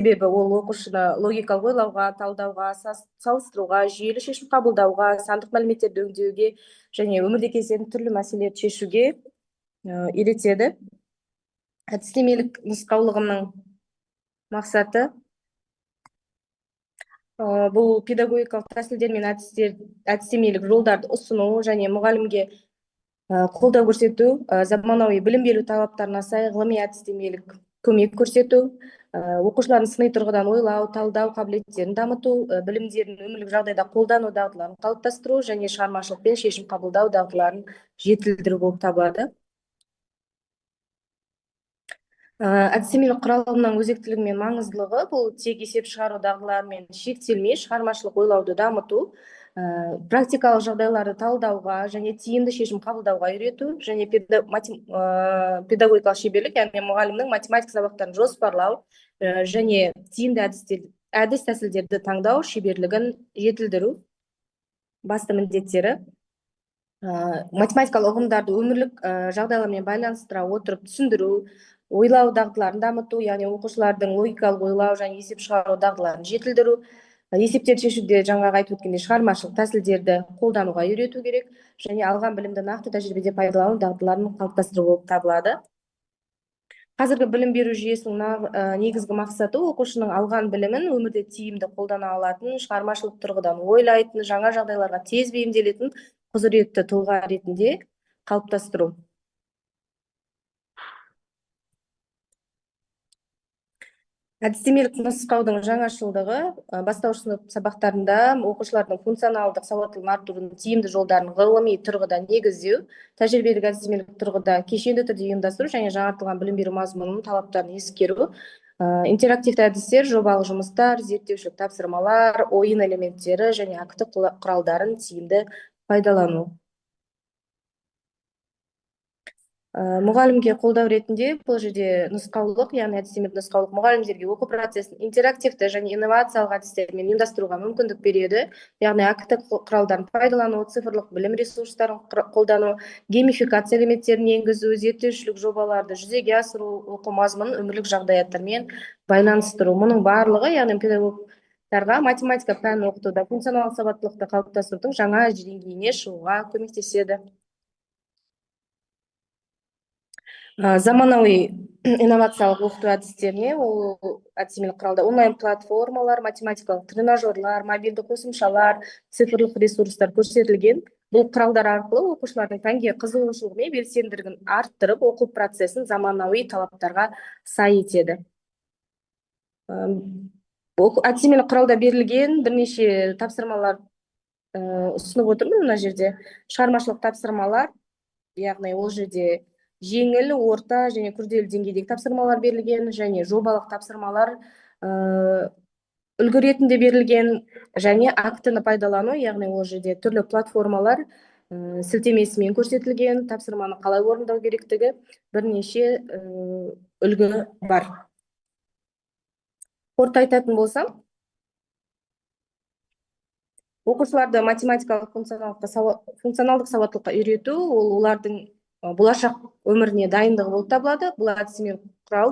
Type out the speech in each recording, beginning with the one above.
Себебі ол оқушыны логикалық ойлауға, талдауға, салыстыруға, жүйелі шешім қабылдауға, сандық мәліметтерді өңдеуге және өмірде кездесетін түрлі мәселелерді шешуге үйретеді. Әдістемелік нұсқаулығының мақсаты бұл педагогикалық тәсілдер мен әдістемелік жолдарды ұсыну және мұғалімге қолдау көрсету, заманауи білім беру талаптарына сай ғылыми әдістемелік көмек көрсету, оқушылардың сыни тұрғыдан ойлау, талдау қабілеттерін дамыту, білімдерін өмірлік жағдайда қолдану дағдыларын қалыптастыру және шығармашылықпен шешім қабылдау дағдыларын жетілдіру болып табылады. Әдістемелік құралының өзектілігі мен маңыздылығы бұл тек есеп шығару дағдыларымен шектелмей, шығармашылық ойлауды дамыту, практикалық жағдайларды талдауға және тиімді шешім қабылдауға үйрету және педагогикалық шеберлік, яғни мұғалімнің математика сабақтарын жоспарлау және тиімді әдіс тәсілдерді таңдау шеберлігін жетілдіру басты міндеттері. Математикалық ұғымдарды өмірлік жағдайлармен байланыстыра отырып түсіндіру, ойлау дағдыларын дамыту, яғни оқушылардың логикалық ойлау және есеп шығару дағдыларын жетілдіру, есептерді шешуде жаңағы айтып өткендей шығармашылық тәсілдерді қолдануға үйрету керек және алған білімді нақты тәжірибеде пайдалану дағдыларын қалыптастыру болып табылады. Қазіргі білім беру жүйесінің негізгі мақсаты оқушының алған білімін өмірде тиімді қолдана алатын, шығармашылық тұрғыдан ойлайтын, жаңа жағдайларға тез бейімделетін құзыретті тұлға ретінде қалыптастыру. Әдістемелік нұсқаудың жаңашылдығы бастауыш сынып сабақтарында оқушылардың функционалдық сауаттылығын арттырудың тиімді жолдарын ғылыми тұрғыда негіздеу, тәжірибелік әдістемелік тұрғыда кешенді түрде ұйымдастыру және жаңартылған білім беру мазмұнының талаптарын ескеру, интерактивті әдістер, жобалық жұмыстар, зерттеушілік тапсырмалар, ойын элементтері және акті құралдарын тиімді пайдалану. Мұғалімге қолдау ретінде бұл жерде нұсқаулық, яғни әдістемелік нұсқаулық мұғалімдерге оқу процесін интерактивті және инновациялық әдістермен ұйымдастыруға мүмкіндік береді, яғни акті құралдарын пайдалану, цифрлық білім ресурстарын қолдану, геймификация элементтерін енгізу, зерттеушілік жобаларды жүзеге асыру, оқу мазмұнын өмірлік жағдаяттармен байланыстыру. Мұның барлығы, яғни педагогтарға математика пәнін оқытуда функционалдық сауаттылықты қалыптастырудың жаңа деңгейіне шығуға көмектеседі. Заманауи инновациялық оқыту әдістеріне ол әдістемелік құралдар онлайн платформалар, математикалық тренажерлар, мобильді қосымшалар, цифрлық ресурстар көрсетілген. Бұл құралдар арқылы оқушылардың пәнге қызығушылығы мен белсенділігін арттырып, оқу процесін заманауи талаптарға сай етеді. Әдістемелік құралда берілген бірнеше тапсырмалар ұсынып отырмын мына жерде. Шығармашылық тапсырмалар, яғни ол жерде жеңіл, орта және күрделі деңгейдегі тапсырмалар берілген және жобалық тапсырмалар үлгі ретінде берілген және актіні пайдалану, яғни ол жерде түрлі платформалар сілтемесімен көрсетілген, тапсырманы қалай орындау керектігі бірнеше үлгі бар. Қорыта айтатын болсам, оқушыларды математикалық функционалдық сауаттылыққа үйрету ол олардың болашақ өміріне дайындығы болып табылады. Бұл әдістемелік құрал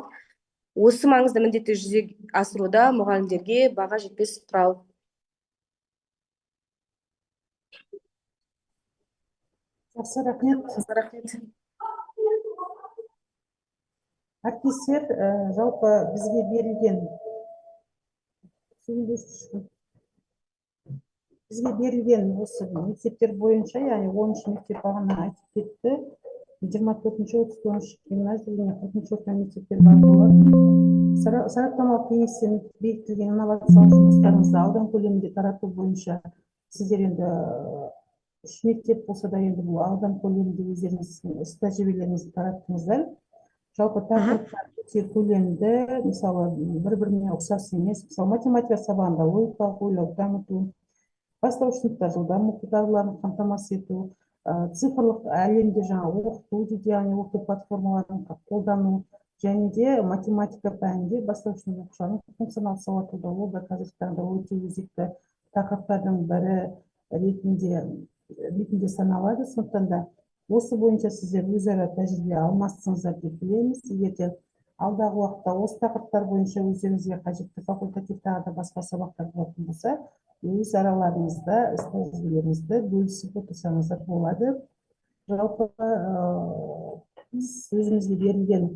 осы маңызды міндетті жүзеге асыруда мұғалімдерге баға жетпес құрал. Жақсы, рахмет. Рахмет. Әріптестер, жалпы бізге берілген осы мектептер бойынша, яғни 13 мектеп бағана айтып кетті. 24-ші, 39-шы гимназия және 40-шы орта мектептер бар болады. Сараптамалық кеңестен бекітілген инновациялық жұмыстарыңызды аудан көлемінде тарату бойынша сіздер енді 3 мектеп болса да енді бұл аудан көлемінде өздеріңіздің іс тәжірибелеріңізді тараттыңыздар. Жалпы тақырыптар өте көлемді, мысалы бір-біріне ұқсас емес. Мысалы математика сабағында логикалық ойлауды дамыту, бастауыш сыныпта жылдам оқу дағдыларын қамтамасыз ету, цифрлық әлемде жаңа оқыту дейді, яғни оқыту платформаларын қолдану және де математика пәнінде бастауыш сынып оқушыларының функционалдық сауаттылығы, ол да қазіргі таңда өте өзекті тақырыптардың бірі ретінде саналады. Сондықтан да осы бойынша сіздер өзара тәжірибе алмастыңыздар деп білеміз. Егер де Алдағы уақытта осы тақырыптар бойынша өздеріңізге қажетті факультатив тағы да басқа сабақтар болатын болса, өз араларыңызда іс тәжірибелеріңізді бөлісіп отырсаңыздар болады. Жалпы біз өзімізге берілген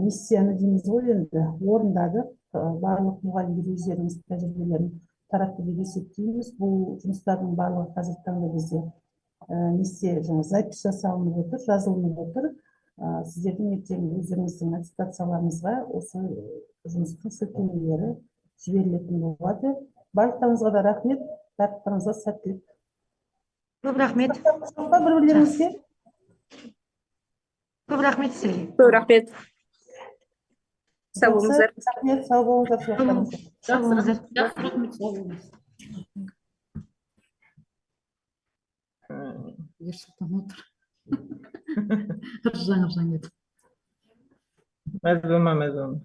миссияны дейміз ғой енді орындадық. Барлық мұғалімдер өздерінің тәжірибелерін таратты деп есептейміз. Бұл жұмыстардың барлығы қазіргі таңда бізде миссия жаңа запись жасалынып отыр, жазылынып отыр. Сіздердің ертең өздеріңіздің аттестацияларыңызға осы жұмыстың сілтемелері жіберілетін болады. Барлықтарыңызға да рахмет, барлықтарыңызға сәттілік. Көп рахмет. Жоқ па бір-бірлеріңізге? Көп рахмет сізге. Көп рахмет. Сау болыңыздар. Рахмет, сау болыңыздар, сұрақтарыңызға. Сау болыңыздар. Жақсы, рахмет, сау болыңыз. Ерсұлтан отыр. Ыржаң ыржаң етіп. Мәз болма, мәз болма.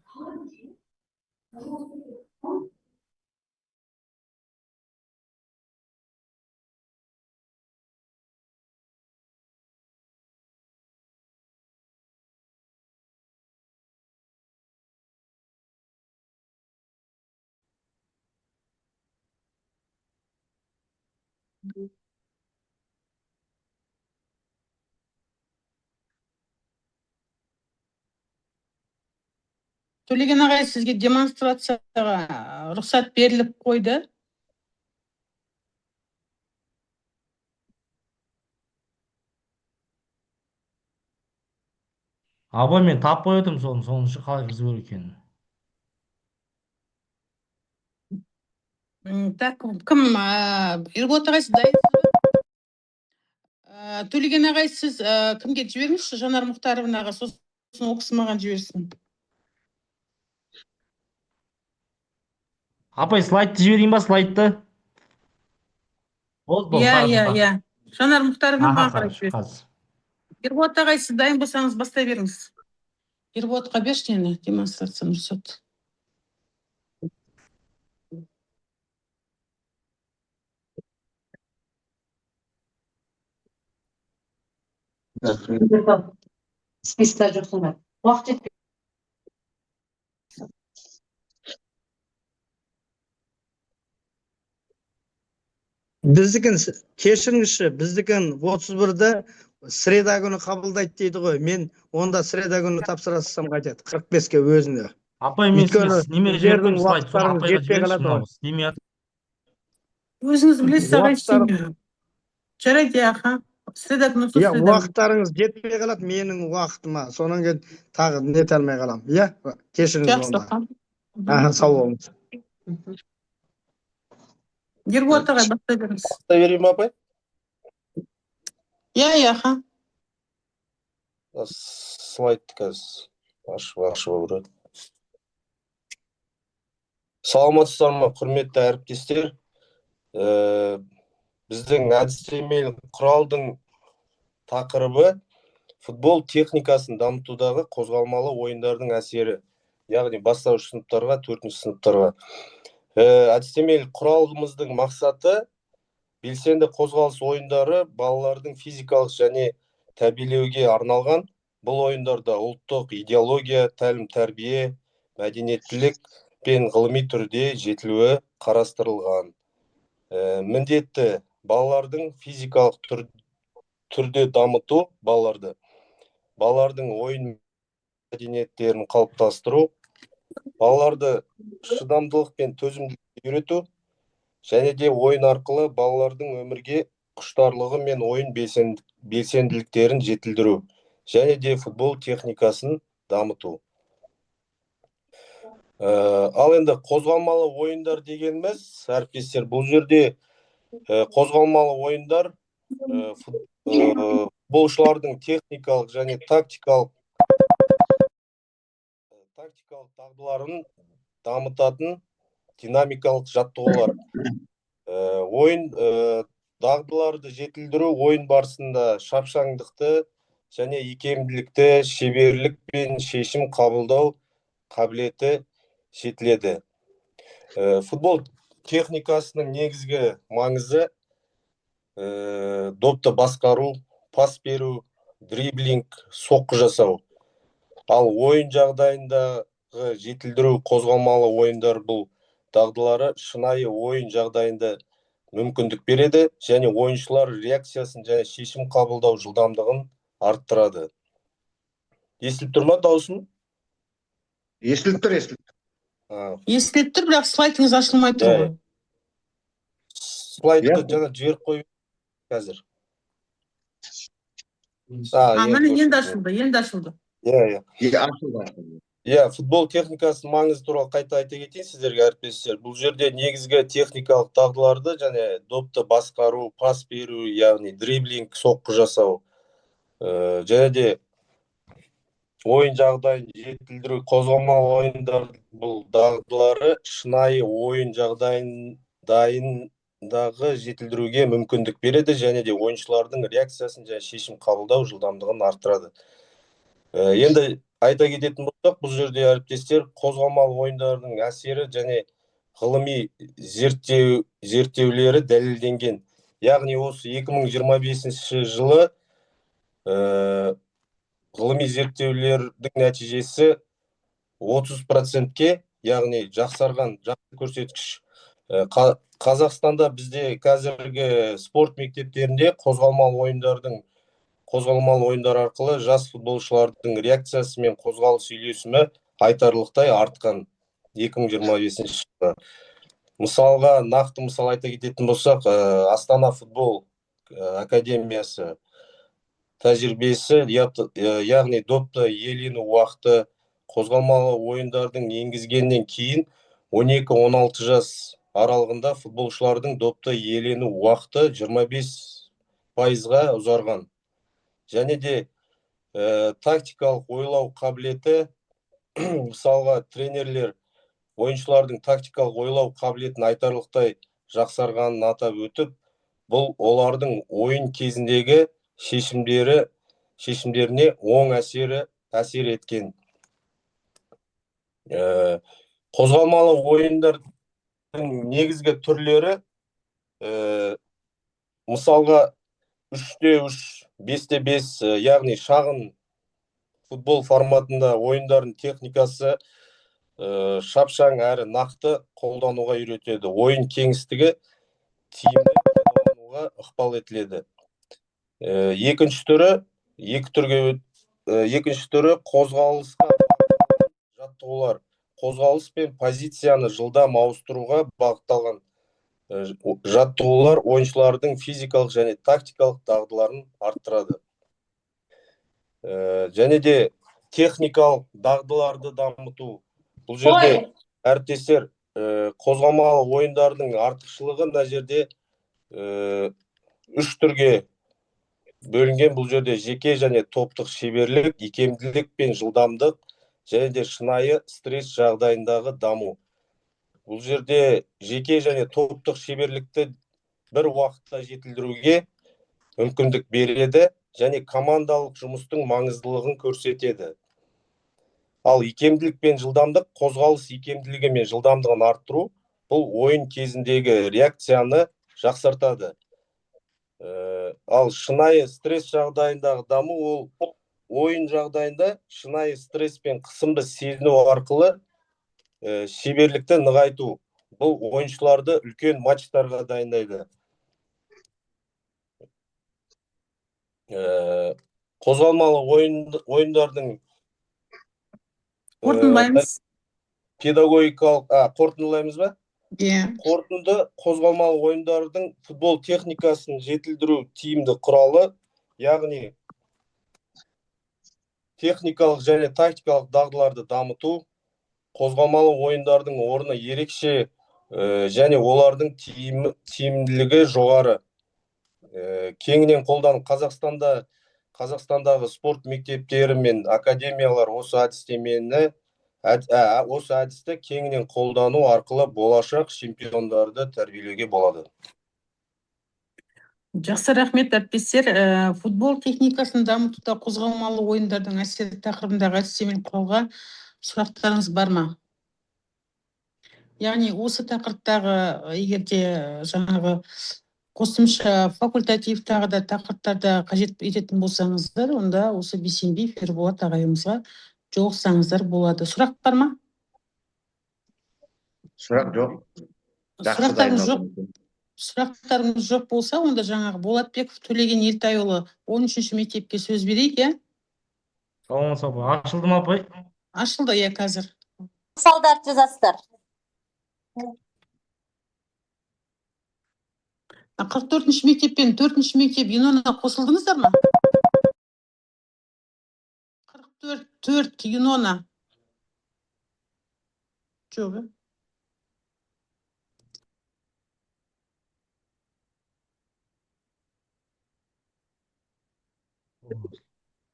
Төлеген ағай, сізге демонстрацияға рұқсат беріліп қойды. Апа, мен таппай отырмын соны, соның үшін қалай кіргізу керек екенін. Так, кім? Ерболат ағай, сіз дайынсыз ба? Төлеген ағай, сіз кімге жіберіңізші? Жанар Мұхтаровнаға, сосын ол кісі маған жіберсін. Апай, слайдты жіберейін ба, слайдты? Болды, болды, Иә, хорошо, иә, хорошо. иә. Жанар Мұхтаровна Аха, маған қарап хорошо, жіберсін. қазір. Ерболат ағай, сіз дайын болсаңыз, бастай беріңіз. Ерболатқа берші нені, демонстрацияны рұқсат. Спискта жоқсыңдар. Уақыт жетпей. Біздікін, кешіріңізші, біздікін 31-ді среда күні қабылдайды дейді ғой. Мен онда среда күні тапсыра салсам қайтеді, 45-ке өзіне. Апай, мен сізге Өйткені неме жіберіп сіздердің қойдым слайд, соны уақыттарыңыз апайға жетпей жіберіңізші, қалады ғой. мынау істемей жатыр. Өзіңіз білесіз, ағай, Уақыттар- істеймін. Жарайды, иә, аха. Среда күні, сол Иә, среда күні. уақыттарыңыз жетпей қалады менің уақытыма. Сонан кейін тағы нете алмай қаламын. Иә, кешіріңіз Жақсы, онда. аха. Аха, сау болыңыз. Ерболат ағай, бастай беріңіз. Бастай берейін ба, апай? Иә, иә, аха. Слайдты қазір ашып ашып көреді. Саламатсыздар ма, құрметті әріптестер? Біздің әдістемелік құралдың тақырыбы футбол техникасын дамытудағы қозғалмалы ойындардың әсері, яғни бастауыш сыныптарға, төртінші сыныптарға. Әдістемелік құралымыздың мақсаты белсенді қозғалыс ойындары балалардың физикалық және тәрбиелеуге арналған. Бұл ойындарда ұлттық идеология, тәлім тәрбие, мәдениеттілік пен ғылыми түрде жетілуі қарастырылған. Міндетті балалардың физикалық түрде дамыту, балалардың ойын мәдениеттерін қалыптастыру, балаларды шыдамдылық пен төзімділікке үйрету және де ойын арқылы балалардың өмірге құштарлығы мен ойын белсенділіктерін жетілдіру және де футбол техникасын дамыту. Ал енді қозғалмалы ойындар дегеніміз, әріптестер, бұл жерде қозғалмалы ойындар футболшылардың техникалық және тактикалық дағдыларын дамытатын динамикалық жаттығулар. Ойын дағдыларды жетілдіру ойын барысында шапшаңдықты және икемділікті, шеберлік пен шешім қабылдау қабілеті жетіледі. Футбол техникасының негізгі маңызы допты басқару, пас беру, дриблинг, соққы жасау. Ал ойын жағдайындағы жетілдіру қозғалмалы ойындар бұл дағдылары шынайы ойын жағдайында мүмкіндік береді және ойыншылар реакциясын және шешім қабылдау жылдамдығын арттырады. Естіліп тұр ма дауысым? Естіліп тұр, естіліп тұр. Естіліп тұр, бірақ слайдыңыз ашылмай тұр ғой. Слайдты жаңа жіберіп қойып қазір. Міне, енді ашылды, енді ашылды. Иә, иә. Иә, ашылды, ашылды. Иә, футбол техникасының маңызы туралы қайта айта кетейін сіздерге, әріптестер. Бұл жерде негізгі техникалық дағдыларды және допты басқару, пас беру, яғни дриблинг, соққы жасау, және де ойын жағдайын жетілдіру, қозғалмалы ойындар бұл дағдылары шынайы ойын жағдайындағы жетілдіруге мүмкіндік береді және де ойыншылардың реакциясын және шешім қабылдау жылдамдығын арттырады. Енді айта кететін болсақ, бұл жерде, әріптестер, қозғалмалы ойындардың әсері және ғылыми зерттеулері дәлелденген. Яғни осы 2025 жылы ғылыми зерттеулердің нәтижесі 30%-ке, яғни жақсарған, жақсы көрсеткіш. Қазақстанда бізде қазіргі спорт мектептерінде қозғалмалы ойындар арқылы жас футболшылардың реакциясы мен қозғалыс үйлесімі айтарлықтай артқан 2025 жылы. Мысалға, нақты мысал айта кететін болсақ, Астана футбол академиясы тәжірибесі, яғни допты иелену уақыты қозғалмалы ойындардың енгізгеннен кейін 12-16 жас аралығында футболшылардың допты иелену уақыты 25%-ға ұзарған. Және де тактикалық ойлау қабілеті, мысалға, тренерлер ойыншылардың тактикалық ойлау қабілетін айтарлықтай жақсарғанын атап өтіп, бұл олардың ойын кезіндегі шешімдеріне оң әсер еткен. Қозғалмалы ойындардың негізгі түрлері, мысалға, 3-те 3, 5-те 5, яғни шағын футбол форматында ойындардың техникасы шапшаң әрі нақты қолдануға үйретеді. Ойын кеңістігі тиімді пайдалануға ықпал етіледі. Екінші түрі, екі түрге екінші түрі қозғалысқа жаттығулар. Қозғалыс пен позицияны жылдам ауыстыруға бағытталған жаттығулар ойыншылардың физикалық және тактикалық дағдыларын арттырады. Және де техникалық дағдыларды дамыту. Бұл жерде, әріптестер, қозғалмалы ойындардың артықшылығы мына жерде үш түрге бөлінген. Бұл жерде жеке және топтық шеберлік, икемділік пен жылдамдық және де шынайы стресс жағдайындағы даму. Бұл жерде жеке және топтық шеберлікті бір уақытта жетілдіруге мүмкіндік береді және командалық жұмыстың маңыздылығын көрсетеді. Ал икемділік пен жылдамдық, қозғалыс икемділігі мен жылдамдығын арттыру, бұл ойын кезіндегі реакцияны жақсартады. Ал шынайы стресс жағдайындағы даму, ол ойын жағдайында шынайы стресс пен қысымды сезіну арқылы шеберлікті нығайту. Бұл ойыншыларды үлкен матчтарға дайындайды. Қозғалмалы ойындардың Қорытындылаймыз. Педагогикалық, қорытындылаймыз ба? Иә. Қорытынды: қозғалмалы ойындардың футбол техникасын жетілдіру тиімді құралы, яғни техникалық және тактикалық дағдыларды дамыту. Қозғалмалы ойындардың орны ерекше және олардың тиімділігі жоғары. Кеңінен қолданып Қазақстандағы спорт мектептері мен академиялар осы әдістемені осы әдісті кеңінен қолдану арқылы болашақ чемпиондарды тәрбиелеуге болады. Жақсы, рахмет, әріптестер. Футбол техникасын дамытуда қозғалмалы ойындардың әсері тақырыбындағы әдістемелік құралға сұрақтарыңыз бар ма? Яғни осы тақырыптағы егер де жаңағы қосымша факультатив тағы да тақырыптарда қажет ететін болсаңыздар, онда осы Бейсенбиев Ерболат ағайымызға Жолықсаңыздар болады. Сұрақ бар ма? Сұрақ жоқ. Жақсы Сұрақтарыңыз жоқ. дайындалдым. Сұрақтарыңыз жоқ болса, онда жаңағы Болатбеков Төлеген Елтайұлы 13-ші мектепке сөз берейік, иә? Саламатсыз апай. Ашылды ма, апай? Ашылды, иә, қазір. Мысалдарды жазасыздар. 44-ші мектеп пен 4-ші мектеп Юнона қосылдыңыздар ма? 44 4 Юнона. Жоқ, иә?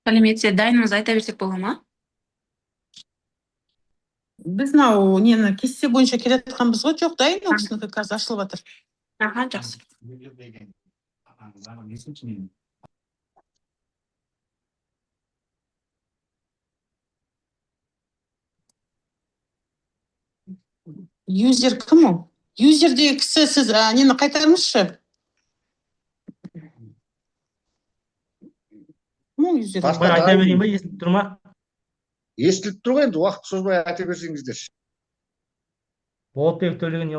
Сәлеметсіз, дайынмыз, айта берсек бола ма? Біз мынау нені кесте бойынша келе жатқанбыз ғой. Жоқ, дайын, ол кісінікі қазір ашылып жатыр. Аха, жақсы. Юзер кім ол? Юзердегі кісі сіз нені қайтарыңызшы. Кім ол юзер? Басқа Апай, айта дайын. берейін ба, естіліп тұр ма? Естіліп тұр ғой енді, уақыт созбай айта берсеңіздерші. Болатбеков Төлеген.